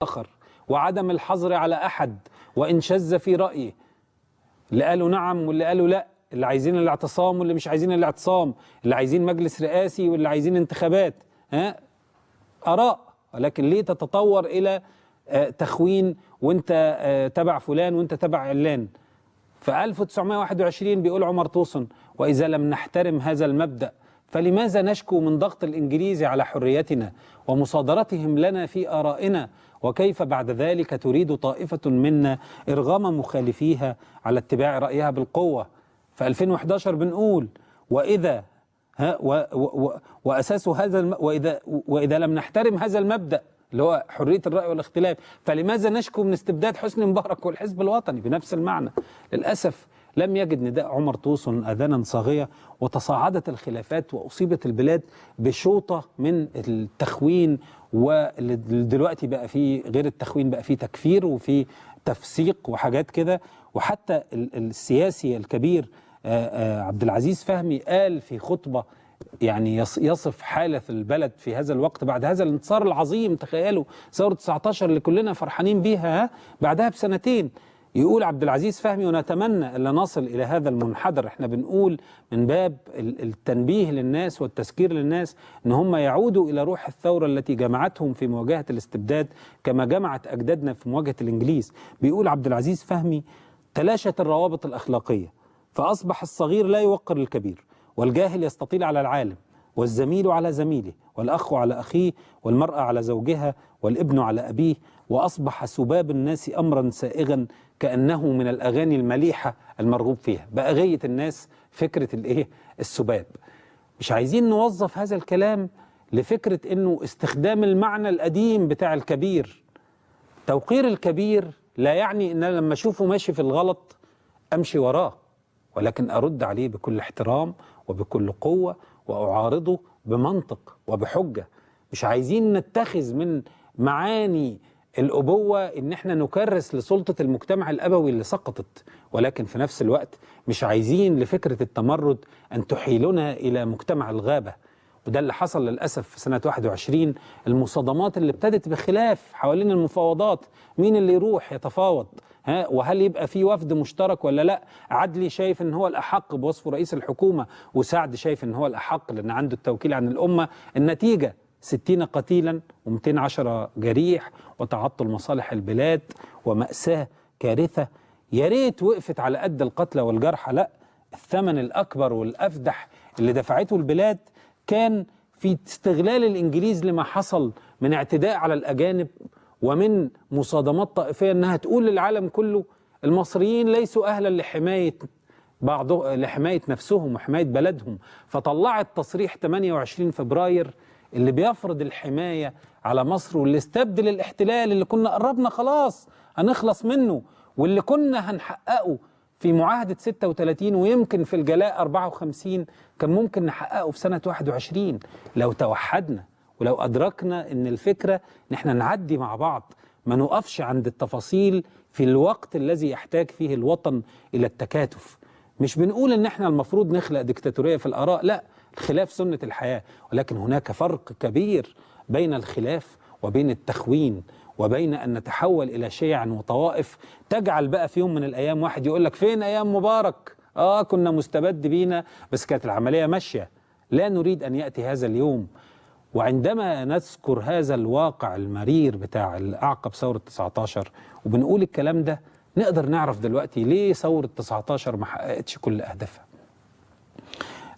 الآخر وعدم الحظر على أحد وإن شذ في رأيه. اللي قالوا نعم واللي قالوا لا، اللي عايزين الاعتصام واللي مش عايزين الاعتصام، اللي عايزين مجلس رئاسي واللي عايزين انتخابات، ها آراء. ولكن ليه تتطور إلى تخوين وانت تبع فلان وانت تبع علان؟ في 1921 بيقول عمر طوسون: وإذا لم نحترم هذا المبدأ فلماذا نشكو من ضغط الإنجليز على حريتنا ومصادرتهم لنا في آرائنا؟ وكيف بعد ذلك تريد طائفة منا إرغام مخالفيها على اتباع رأيها بالقوة؟ في 2011 بنقول: وإذا ها و و وأساس هذا وإذا لم نحترم هذا المبدأ اللي هو حرية الرأي والاختلاف فلماذا نشكو من استبداد حسني مبارك والحزب الوطني؟ بنفس المعنى. للأسف لم يجد نداء عمر طوسون أذانا صاغية، وتصاعدت الخلافات وأصيبت البلاد بشوطة من التخوين، ودلوقتي بقى فيه غير التخوين بقى فيه تكفير وفيه تفسيق وحاجات كده. وحتى السياسي الكبير عبد العزيز فهمي قال في خطبة يعني يصف حالة البلد في هذا الوقت بعد هذا الانتصار العظيم، تخيلوا ثورة 19 اللي كلنا فرحانين بيها، بعدها بسنتين يقول عبد العزيز فهمي: ونتمنى ألا نصل إلى هذا المنحدر. احنا بنقول من باب التنبيه للناس والتذكير للناس ان هم يعودوا إلى روح الثورة التي جمعتهم في مواجهة الاستبداد كما جمعت أجدادنا في مواجهة الإنجليز. بيقول عبد العزيز فهمي: تلاشت الروابط الأخلاقية، فأصبح الصغير لا يوقر الكبير، والجاهل يستطيل على العالم، والزميل على زميله، والأخ على أخيه، والمرأة على زوجها، والابن على أبيه، وأصبح سباب الناس أمرا سائغا كأنه من الأغاني المليحة المرغوب فيها. بقى غاية الناس فكرة الإيه؟ السباب. مش عايزين نوظف هذا الكلام لفكرة إنه استخدام المعنى القديم بتاع الكبير. توقير الكبير لا يعني إن أنا لما أشوفه ماشي في الغلط أمشي وراه، ولكن أرد عليه بكل احترام وبكل قوة وأعارضه بمنطق وبحجة. مش عايزين نتخذ من معاني الأبوة إن احنا نكرس لسلطة المجتمع الأبوي اللي سقطت، ولكن في نفس الوقت مش عايزين لفكرة التمرد أن تحيلنا إلى مجتمع الغابة. وده اللي حصل للأسف في سنة 21، المصادمات اللي ابتدت بخلاف حوالين المفاوضات، مين اللي يروح يتفاوض، ها، وهل يبقى في وفد مشترك ولا لا. عدلي شايف ان هو الأحق بوصفه رئيس الحكومة، وسعد شايف ان هو الأحق لأن عنده التوكيل عن الأمة. النتيجة 60 قتيلا و210 جريح وتعطل مصالح البلاد ومأساة كارثة. يا ريت وقفت على قد القتلى والجرحى، لا، الثمن الأكبر والأفدح اللي دفعته البلاد كان في استغلال الإنجليز لما حصل من اعتداء على الأجانب ومن مصادمات طائفية، أنها تقول للعالم كله المصريين ليسوا أهلا لحماية نفسهم وحماية بلدهم. فطلعت تصريح 28 فبراير اللي بيفرض الحماية على مصر، واللي استبدل الاحتلال اللي كنا قربنا خلاص هنخلص منه، واللي كنا هنحققه في معاهدة 36 ويمكن في الجلاء 54 كان ممكن نحققه في سنة 21 لو توحدنا ولو أدركنا إن الفكرة إن احنا نعدي مع بعض، ما نقفش عند التفاصيل في الوقت الذي يحتاج فيه الوطن إلى التكاتف. مش بنقول إن احنا المفروض نخلق ديكتاتورية في الآراء، لا، الخلاف سنة الحياة، ولكن هناك فرق كبير بين الخلاف وبين التخوين، وبين أن نتحول إلى شيع وطوائف تجعل بقى في يوم من الأيام واحد يقول لك فين أيام مبارك؟ كنا مستبد بينا بس كانت العملية ماشية. لا نريد أن يأتي هذا اليوم. وعندما نذكر هذا الواقع المرير بتاع الأعقب ثورة 19 وبنقول الكلام ده، نقدر نعرف دلوقتي ليه ثورة 19 ما حققتش كل أهدافها،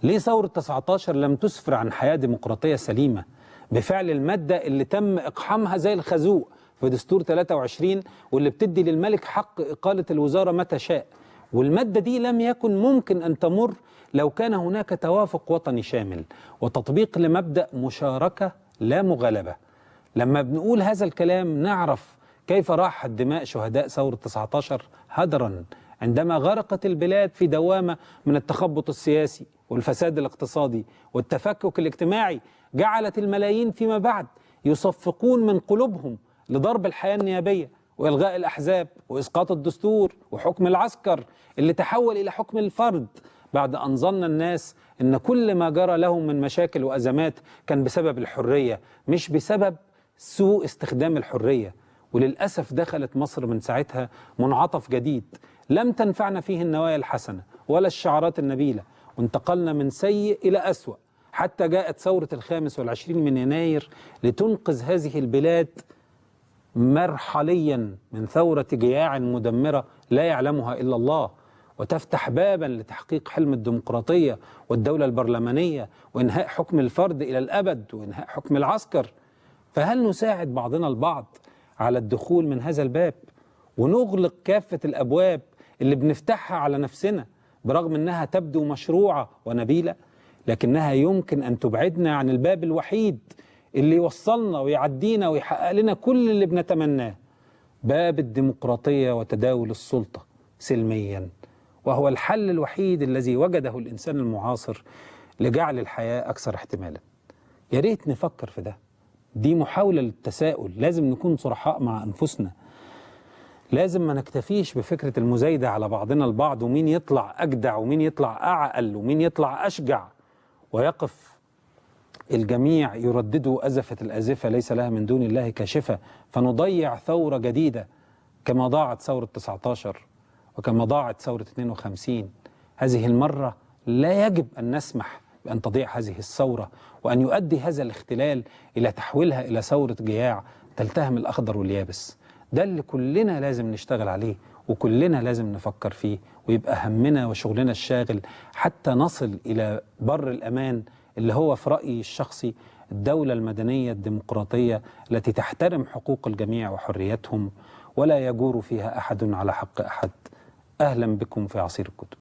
ليه ثورة 19 لم تسفر عن حياة ديمقراطية سليمة بفعل المادة اللي تم إقحامها زي الخازوق في دستور 23، واللي بتدي للملك حق إقالة الوزارة متى شاء. والمادة دي لم يكن ممكن أن تمر لو كان هناك توافق وطني شامل وتطبيق لمبدأ مشاركة لا مغالبة. لما بنقول هذا الكلام نعرف كيف راحت دماء شهداء ثورة 19 هدرا عندما غرقت البلاد في دوامة من التخبط السياسي والفساد الاقتصادي والتفكك الاجتماعي، جعلت الملايين فيما بعد يصفقون من قلوبهم لضرب الحياة النيابية وإلغاء الأحزاب وإسقاط الدستور وحكم العسكر اللي تحول إلى حكم الفرد، بعد أن ظن الناس أن كل ما جرى لهم من مشاكل وأزمات كان بسبب الحرية مش بسبب سوء استخدام الحرية. وللأسف دخلت مصر من ساعتها منعطف جديد لم تنفعنا فيه النوايا الحسنة ولا الشعارات النبيلة، وانتقلنا من سيء إلى أسوأ، حتى جاءت ثورة 25 من يناير لتنقذ هذه البلاد مرحليا من ثورة جياع مدمرة لا يعلمها إلا الله، وتفتح بابا لتحقيق حلم الديمقراطية والدولة البرلمانية وإنهاء حكم الفرد إلى الأبد وإنهاء حكم العسكر. فهل نساعد بعضنا البعض على الدخول من هذا الباب ونغلق كافة الأبواب اللي بنفتحها على نفسنا برغم أنها تبدو مشروعة ونبيلة، لكنها يمكن أن تبعدنا عن الباب الوحيد اللي يوصلنا ويعدينا ويحقق لنا كل اللي بنتمناه، باب الديمقراطية وتداول السلطة سلميا، وهو الحل الوحيد الذي وجده الإنسان المعاصر لجعل الحياة أكثر احتمالا. يا ريت نفكر في ده. دي محاولة للتساؤل، لازم نكون صرحاء مع أنفسنا، لازم ما نكتفيش بفكرة المزايدة على بعضنا البعض، ومين يطلع أجدع ومين يطلع أعقل ومين يطلع أشجع، ويقف الجميع يرددوا أزفة الأزفة ليس لها من دون الله كاشفة، فنضيع ثورة جديدة كما ضاعت ثورة 19 وكما ضاعت ثورة 52. هذه المرة لا يجب أن نسمح بأن تضيع هذه الثورة وأن يؤدي هذا الاختلال إلى تحويلها إلى ثورة جياع تلتهم الأخضر واليابس. ده اللي كلنا لازم نشتغل عليه وكلنا لازم نفكر فيه، ويبقى همنا وشغلنا الشاغل حتى نصل إلى بر الأمان اللي هو في رأيي الشخصي الدولة المدنية الديمقراطية التي تحترم حقوق الجميع وحريتهم ولا يجور فيها أحد على حق أحد. أهلا بكم في عصير الكتب.